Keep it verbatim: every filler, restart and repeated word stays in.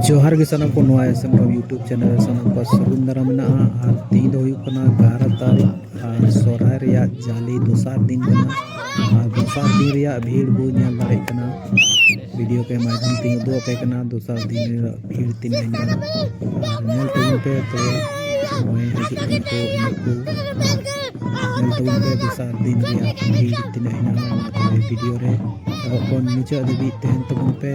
ᱡᱚᱦᱟᱨ ᱜᱮ ᱥᱟᱱᱟᱢ ᱠᱚ, ᱱᱚᱣᱟ S M Ram YouTube channel ᱨᱮ ᱥᱟᱱᱟᱢ ᱠᱚ ᱥᱟᱹᱜᱩᱱ ᱫᱟᱨᱟᱢ ᱢᱮᱱᱟᱜᱼᱟ᱾ ᱟᱨ ᱛᱮᱦᱮᱧ ᱫᱚ ᱦᱩᱭᱩᱜ ᱠᱟᱱᱟ ᱜᱟᱨᱟ ᱛᱟᱞ ᱟᱨ ᱥᱚᱨᱦᱟᱭ ᱨᱮᱭᱟᱜ ᱡᱟᱞᱮ ᱫᱚᱥᱟᱨ ᱫᱤᱱ ᱠᱟᱱᱟ᱾ ᱟᱨ ᱫᱚᱥᱟᱨ ᱫᱤᱱ ᱨᱮᱭᱟᱜ ᱵᱷᱤᱲ ᱵᱚ ᱧᱮᱞ ᱫᱟᱲᱮᱭᱟᱜ ᱠᱟᱱᱟ᱾ ᱵᱷᱤᱰᱤᱭᱳ ᱠᱮ ᱢᱟᱫᱽᱫᱷᱚᱢ ᱛᱮᱧ ᱩᱫᱩᱜ ᱟᱯᱮ ᱠᱟᱱᱟ ᱫᱚᱥᱟᱨ ᱫᱤᱱ ᱨᱮᱭᱟᱜ ᱵᱷᱤᱲ ᱛᱤᱱᱟᱹᱜ ᱦᱮᱱᱟᱜᱼᱟ᱾ ᱟᱨ ᱧᱮᱞ ᱛᱟᱵᱚᱱ ᱯᱮ ᱛᱚ, ᱱᱚᱜᱼᱚᱭ ᱦᱤᱡᱩᱜ ᱠᱟᱱᱟ ᱠᱚ ᱮᱱᱮᱡ ᱠᱚ᱾ ᱧᱮᱞ ᱛᱟᱵᱚᱱ ᱯᱮ ᱫᱚᱥᱟᱨ ᱫᱤᱱ ᱨᱮᱭᱟᱜ ᱵᱷᱤᱲ ᱛᱤᱱᱟᱹᱜ ᱦᱮᱱᱟᱜᱼᱟ᱾ ᱱᱚᱣᱟ ᱵᱷᱤᱰᱤᱭᱳ ᱨᱮ ᱮᱦᱚᱵ ᱠᱷᱚᱱ ᱢᱩᱪᱟᱹᱫ ᱫᱷᱟᱹᱵᱤᱡ ᱛᱟᱦᱮᱱ ᱛᱟᱵᱚᱱ ᱯᱮ᱾